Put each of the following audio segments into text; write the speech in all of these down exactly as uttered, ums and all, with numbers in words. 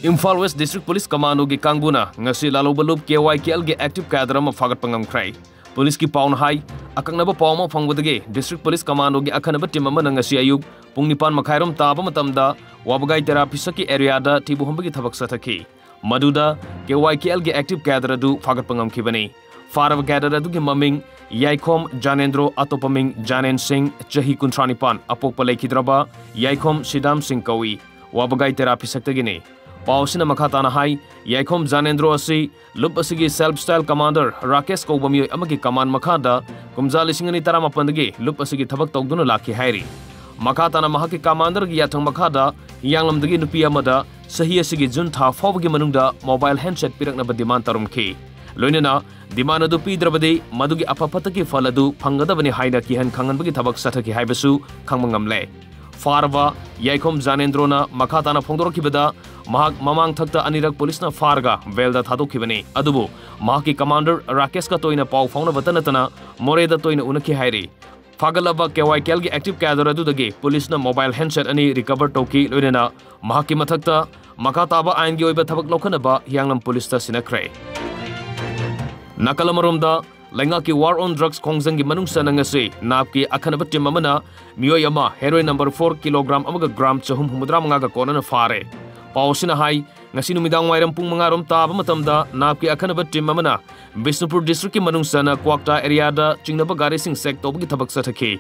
Imphal west district police ꯀꯃꯥꯟꯗꯣꯒꯤ ꯀꯥꯡꯕꯨꯅ ꯉꯁꯤ ꯂꯥꯜꯍꯧꯕ ꯂꯨꯞ ꯀꯦ ꯋꯥꯏ ꯀꯦ ꯑꯦꯜꯒꯤ ꯑꯦꯛꯇꯤꯚ ꯀꯦꯗꯔ ꯑꯃ ꯐꯥꯒꯠꯄ ꯉꯝꯈ꯭ꯔꯦ꯫ ꯄꯨꯂꯤꯁꯀꯤ ꯄꯥꯎꯅ ꯍꯥꯏ, ꯑꯀꯛꯅꯕ ꯄꯥꯎ ꯑꯃ ꯐꯪꯕꯗꯒꯤ ꯗꯤꯁꯇ꯭ꯔꯤꯛ ꯄꯨꯂꯤꯁ ꯀꯃꯥꯟꯗꯣꯒꯤ ꯑꯈꯟꯅꯕ ꯇꯤꯝ ꯑꯃꯅ ꯉꯁꯤ ꯑꯌꯨꯛ ꯄꯨꯡ ꯅꯤꯄꯥꯟ ꯃꯈꯥꯏꯔꯣꯝ ꯇꯥꯕ ꯃꯇꯝꯗ ꯋꯥꯕꯒꯥꯏ ꯇꯦꯔꯥ ꯐꯤꯁꯛꯀꯤ ꯑꯦꯔꯤꯌꯥꯗ ꯊꯤꯕ ꯍꯨꯝꯕꯒꯤ ꯊꯕꯛ ꯆꯠꯊꯈꯤ꯫ ꯃꯗꯨꯗ ꯀꯦ ꯋꯥꯏ ꯀꯦ ꯑꯦꯜꯒꯤ ꯑꯦꯛꯇꯤꯚ ꯀꯦꯗꯔ ꯑꯗꯨ ꯐꯥꯒꯠꯄ ꯉꯝꯈꯤꯕꯅꯤ꯫ ꯐꯥꯔꯕ ꯀꯦꯗꯔ ꯑꯗꯨꯒꯤ ꯃꯃꯤꯡ ꯌꯥꯏꯈꯣꯝ ꯖꯥꯅꯦꯟꯗ꯭ꯔꯣ, ꯑꯇꯣꯞꯄ ꯃꯤꯡ ꯖꯥꯅꯦꯟ ꯁꯤꯡ, ꯆꯍꯤ ꯀꯨꯟꯊ꯭ꯔꯥ ꯅꯤꯄꯥꯟ, ꯑꯄꯣꯛꯄ ꯂꯩꯈꯤꯗ꯭ꯔꯕ ꯌꯥꯏꯈꯣꯝ ꯁꯤꯗꯥꯝ ꯁꯤꯡ ꯀꯧꯏ꯫ ꯋꯥꯕꯒꯥꯏ ꯇꯦꯔꯥ ꯐꯤꯁꯛꯇꯒꯤꯅꯤ꯫ ꯄꯥꯎ ꯑꯁꯤꯅ ꯃꯈꯥ ꯇꯥꯅ ꯍꯥꯏ, ꯌꯥꯏꯈꯣꯝ ꯖꯥꯅꯦꯟꯗ꯭ꯔꯣ ꯑꯁꯤ ꯂꯨꯞ ꯑꯁꯤꯒꯤ ꯁꯦꯜꯐ ꯁ꯭ꯇꯥꯏꯜ ꯀꯃꯥꯟꯗꯔ ꯔꯥꯀꯦꯁ ꯀꯧꯕ ꯃꯤꯑꯣꯏ ꯑꯃꯒꯤ ꯀꯃꯥꯟ ꯃꯈꯥꯗ ꯀꯨꯝꯖꯥ ꯂꯤꯁꯤꯡ ꯑꯅꯤ ꯇꯔꯥꯃꯥꯄꯟꯗꯒꯤ ꯂꯨꯞ ꯑꯁꯤꯒꯤ ꯊꯕꯛ ꯇꯧꯗꯨꯅ ꯂꯥꯛꯈꯤ ꯍꯥꯏꯔꯤ꯫ ꯃꯈꯥ ꯇꯥꯅ ꯃꯍꯥꯛꯀꯤ ꯀꯃꯥꯟꯗꯔꯒꯤ ꯌꯥꯊꯪ ꯃꯈꯥꯗ ꯍꯤꯌꯥꯡꯂꯝꯗꯒꯤ ꯅꯨꯄꯤ ꯑꯃꯗ ꯆꯍꯤ ꯑꯁꯤꯒꯤ ꯖꯨꯟ ꯊꯥ ꯐꯥꯎꯕꯒꯤ ꯃꯅꯨꯡꯗ ꯃꯣꯕꯥꯏꯜ ꯍꯦꯟꯁꯦꯠ ꯄꯤꯔꯛꯅꯕ ꯗꯤꯃꯥꯟ ꯇꯧꯔꯝꯈꯤ꯫ ꯂꯣꯏꯅꯅ ꯗꯤꯃꯥꯟ ꯑꯗꯨ ꯄꯤꯗ꯭ꯔꯕꯗꯤ ꯃꯗꯨꯒꯤ ꯑꯐ ꯐꯠꯇꯒꯤ ꯐꯜ ꯑꯗꯨ ꯐꯪꯒꯗꯕꯅꯤ ꯍꯥꯏꯅ ꯀꯤꯍꯟ ꯈꯪꯍꯟꯕꯒꯤ ꯊꯕꯛ ꯆꯠꯊꯈꯤ ꯍꯥꯏꯕꯁꯨ ꯈꯪꯕ ꯉꯝꯂꯦ꯫ ꯐꯥꯔꯕ ꯌꯥꯏꯈꯣꯝ ꯖꯥꯅꯦꯟꯗ꯭ꯔꯣꯅ ꯃꯈꯥ ꯇꯥꯅ ꯐꯣꯡꯗꯣꯔꯛꯈꯤꯕꯗ, ꯃꯍꯥꯛ ꯃꯃꯥꯡ ꯊꯛꯇ ꯑꯅꯤꯔꯛ ꯄꯨꯂꯤꯁꯅ ꯐꯥꯔꯒ ꯕꯦꯜꯗ ꯊꯥꯗꯣꯛꯈꯤꯕꯅꯤ꯫ ꯑꯗꯨꯕꯨ ꯃꯍꯥꯛꯀꯤ ꯀꯃꯥꯟꯗꯔ ꯔꯥꯀꯦꯁꯀ ꯇꯣꯏꯅ ꯄꯥꯎ ꯐꯥꯎꯅꯕꯇ ꯅꯠꯇꯅ ꯃꯣꯔꯦꯗ ꯇꯣꯏꯅ ꯎꯅꯈꯤ ꯍꯥꯏꯔꯤ꯫ ꯐꯥꯒꯠꯂꯕ ꯀꯦ ꯋꯥꯏ ꯀꯦ ꯑꯦꯜꯒꯤ ꯑꯦꯛꯇꯤꯚ ꯀꯦꯗꯔ ꯑꯗꯨꯗꯒꯤ ꯄꯨꯂꯤꯁꯅ ꯃꯣꯕꯥꯏꯜ ꯍꯦꯟꯁꯦꯠ ꯑꯅꯤ ꯔꯤꯀꯚꯔ ꯇꯧꯈꯤ꯫ ꯂꯣꯏꯅꯅ ꯃꯍꯥꯛꯀꯤ ꯃꯊꯛꯇ ꯃꯈꯥ ꯇꯥꯕ ꯑꯥꯏꯟꯒꯤ ꯑꯣꯏꯕ ꯊꯕꯛ ꯂꯧꯈꯠꯅꯕ ꯍꯤꯌꯥꯡꯂꯝ ꯄꯨꯂꯤꯁꯇ ꯁꯤꯟꯅꯈ꯭ꯔꯦ꯫ ꯅꯥꯀꯜ ꯑꯃꯔꯣꯝꯗ, ꯂꯩꯉꯥꯛꯀꯤ ꯋꯥꯔ ꯑꯣꯟ ꯗ꯭ꯔꯒꯁ ꯈꯣꯡꯖꯪꯒꯤ ꯃꯅꯨꯡ ꯆꯟꯅ ꯉꯁꯤ ꯅꯥꯞꯀꯤ ꯑꯈꯟꯅꯕ ꯇꯤꯝ ꯑꯃꯅ ꯃꯤꯑꯣꯏ ꯑꯃ ꯍꯦꯔꯣꯏꯟ ꯅꯝꯕꯔ ꯐꯣꯔ ꯀꯤꯂꯣꯒ꯭ꯔꯥꯝ ꯑꯃꯒ ꯒ꯭ꯔꯥꯝ ꯆꯍꯨꯝ ꯍꯨꯝꯐꯨꯇꯔꯥ ꯃꯉꯥꯒ ꯀꯣꯟꯅꯅ ꯐꯥꯔꯦ꯫ ꯄꯥꯎ ꯑꯁꯤꯅ ꯍꯥꯏ, ꯉꯁꯤ ꯅꯨꯃꯤꯗꯥꯡ ꯋꯥꯏꯔꯝ ꯄꯨꯡ ꯃꯉꯥ ꯔꯣꯝ ꯇꯥꯕ ꯃꯇꯝꯗ ꯅꯥꯞꯀꯤ ꯑꯈꯟꯅꯕ ꯇꯤꯝ ꯑꯃꯅ ꯕꯤꯁꯅꯨꯄꯨꯔ ꯗꯤꯁꯇ꯭ꯔꯤꯛꯀꯤ ꯃꯅꯨꯡ ꯆꯟꯅ ꯀ꯭ꯋꯥꯛꯇꯥ ꯑꯦꯔꯤꯌꯥꯗ ꯆꯤꯡꯅꯕ ꯒꯥꯔꯤꯁꯤꯡ ꯆꯦꯛ ꯇꯧꯕꯒꯤ ꯊꯕꯛ ꯆꯠꯊꯈꯤ꯫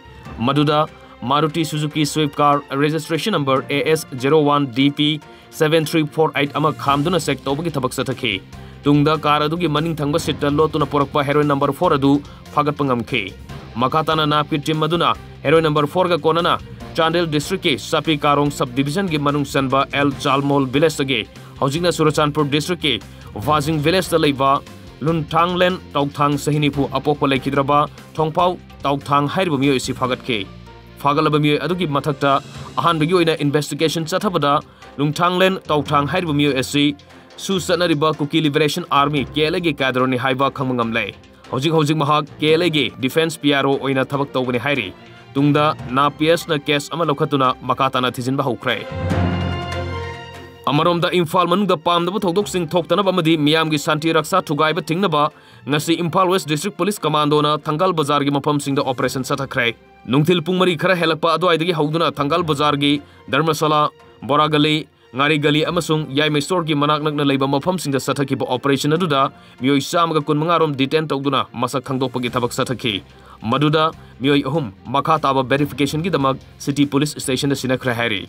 ꯃꯗꯨꯗ Maruti Suzuki Swift car registration number A S zero one D P seven three four eight ꯑꯃ ꯈꯥꯝꯗꯨꯅ ꯆꯦꯛ ꯇꯧꯕꯒꯤ ꯊꯕꯛ ꯆꯠꯊꯈꯤ꯫ ꯇꯨꯡꯗ ꯀꯥꯔ ꯑꯗꯨꯒꯤ ꯃꯅꯤꯡ ꯊꯪꯕ ꯁꯤꯠꯇ ꯂꯣꯠꯇꯨꯅ ꯄꯨꯔꯛꯄ ꯍꯦꯔꯣꯏꯟ ꯅꯝꯕꯔ ꯐꯣꯔ ꯑꯗꯨ ꯐꯥꯒꯠꯄ ꯉꯝꯈꯤ꯫ ꯃꯈꯥ ꯇꯥꯅ ꯅꯥꯞꯀꯤ ꯇꯤꯝ ꯑꯗꯨꯅ ꯍꯦꯔꯣꯏꯟ ꯅꯝꯕꯔ ꯐꯣꯔꯒ ꯀꯣꯟꯅꯅ ꯆꯥꯟꯗꯦꯜ ꯗꯤꯁꯇ꯭ꯔꯤꯛꯀꯤ ꯁꯥꯄꯤ ꯀꯥꯔꯣꯡ ꯁꯕ ꯗꯤꯚꯤꯖꯟꯒꯤ ꯃꯅꯨꯡ ꯆꯟꯕ ꯑꯦꯜ ꯆꯥꯜꯃꯣꯜ ꯚꯤꯂꯦꯖꯇꯒꯤ, ꯍꯧꯖꯤꯛꯅ ꯆꯨꯔꯆꯥꯟꯄꯨꯔ ꯗꯤꯁꯇ꯭ꯔꯤꯛꯀꯤ ꯚꯥꯖꯤꯡ ꯚꯤꯂꯦꯖꯇ ꯂꯩꯕ ꯂꯨꯟꯊꯥꯡꯂꯦꯟ ꯇꯧꯊꯥꯡ, ꯆꯍꯤ ꯅꯤꯐꯨ, ꯑꯄꯣꯛꯄ ꯂꯩꯈꯤꯗ꯭ꯔꯕ ꯊꯣꯡꯐꯥꯎ ꯇꯧꯊꯥꯡ ꯍꯥꯏꯔꯤꯕ ꯃꯤꯑꯣꯏ ꯑꯁꯤ ꯐꯥꯒꯠꯈꯤ꯫ ꯐꯥꯒꯠꯂꯕ ꯃꯤꯑꯣꯏ ꯑꯗꯨꯒꯤ ꯃꯊꯛꯇ ꯑꯍꯥꯟꯕꯒꯤ ꯑꯣꯏꯅ ꯏꯟꯚꯦꯁꯇꯤꯒꯦꯁꯟ ꯆꯠꯊꯕꯗ ꯂꯨꯡꯊꯥꯡꯂꯦꯟ ꯇꯧꯊꯥꯡ ꯍꯥꯏꯔꯤꯕ ꯃꯤꯑꯣꯏ ꯑꯁꯤ ꯁꯨ ꯆꯠꯅꯔꯤꯕ ꯀꯨꯀꯤ ꯂꯤꯕꯔꯦꯁꯟ ꯑꯥꯔꯃꯤ, ꯀꯦ ꯑꯦꯜ ꯑꯦꯒꯤ ꯀꯦꯗꯔꯅꯤ ꯍꯥꯏꯕ ꯈꯪꯕ ꯉꯝꯂꯦ꯫ ꯍꯧꯖꯤꯛ ꯍꯧꯖꯤꯛ ꯃꯍꯥꯛ ꯀꯦ ꯑꯦꯜ ꯑꯦꯒꯤ ꯗꯤꯐꯦꯟꯁ ꯄꯤ ꯑꯥꯔ ꯑꯣ ꯑꯣꯏꯅ ꯊꯕꯛ ꯇꯧꯕꯅꯤ ꯍꯥꯏꯔꯤ꯫ ꯇꯨꯡꯗ ꯅꯥꯞ ꯄꯤ ꯑꯦꯁꯅ ꯀꯦꯁ ꯑꯃ ꯂꯧꯈꯠꯇꯨꯅ ꯃꯈꯥ ꯇꯥꯅ ꯊꯤꯖꯤꯟꯕ ꯍꯧꯈ꯭ꯔꯦ꯫ ꯑꯃꯔꯣꯝꯗ, ꯏꯝꯐꯥꯜ ꯃꯅꯨꯡꯗ ꯄꯥꯝꯗꯕ ꯊꯧꯗꯣꯛꯁꯤꯡ ꯊꯣꯛꯇꯅꯕ ꯑꯃꯗꯤ ꯃꯤꯌꯥꯝꯒꯤ ꯁꯥꯟꯇꯤ ꯔꯛꯁꯥ ꯊꯨꯒꯥꯏꯕ ꯊꯤꯡꯅꯕ ꯉꯁꯤ ꯏꯝꯐꯥꯜ ꯋꯦꯁ ꯗꯤꯁꯇ꯭ꯔꯤꯛ ꯄꯨꯂꯤꯁ ꯀꯃꯥꯟꯗꯣꯅ ꯊꯪꯒꯥꯜ ꯕꯖꯥꯔꯒꯤ ꯃꯐꯝꯁꯤꯡꯗ ꯑꯣꯄꯔꯦꯁꯟ ꯆꯠꯊꯈ꯭ꯔꯦ꯫ ꯅꯨꯡꯊꯤꯜ ꯄꯨꯡ ꯃꯔꯤ ꯈꯔ ꯍꯦꯜꯂꯛꯄ ꯑꯗꯨꯋꯥꯏꯗꯒꯤ ꯍꯧꯗꯨꯅ ꯊꯪꯒꯥꯜ ꯕꯖꯥꯔꯒꯤ ꯙꯔꯃꯁꯥꯂꯥ, ꯕꯣꯔꯥ ꯒꯂꯤ, ꯉꯥꯔꯤ ꯒꯂꯤ ꯑꯃꯁꯨꯡ ꯌꯥꯏꯃꯩ ꯁ꯭ꯇꯣꯔꯒꯤ ꯃꯅꯥꯛ ꯅꯛꯅ ꯂꯩꯕ ꯃꯐꯝꯁꯤꯡꯗ ꯆꯠꯊꯈꯤꯕ ꯑꯣꯄꯔꯦꯁꯟ ꯑꯗꯨꯗ ꯃꯤꯑꯣꯏ ꯆꯥꯝꯃꯒ ꯀꯨꯟꯃꯉꯥ ꯔꯣꯝ ꯗꯤꯇꯦꯟ ꯇꯧꯗꯨꯅ ꯃꯁꯛ ꯈꯪꯗꯣꯛꯄꯒꯤ ꯊꯕꯛ ꯆꯠꯊꯈꯤ꯫ ꯃꯗꯨꯗ ꯃꯤꯑꯣꯏ ꯑꯍꯨꯝ ꯃꯈꯥ ꯇꯥꯕ ꯚꯦꯔꯤꯐꯤꯀꯦꯁꯟꯒꯤꯗꯃꯛ ꯁꯤꯇꯤ ꯄꯨꯂꯤꯁ ꯁ꯭ꯇꯦꯁꯟꯗ ꯁꯤꯟꯅꯈ꯭ꯔꯦ ꯍꯥꯏꯔꯤ꯫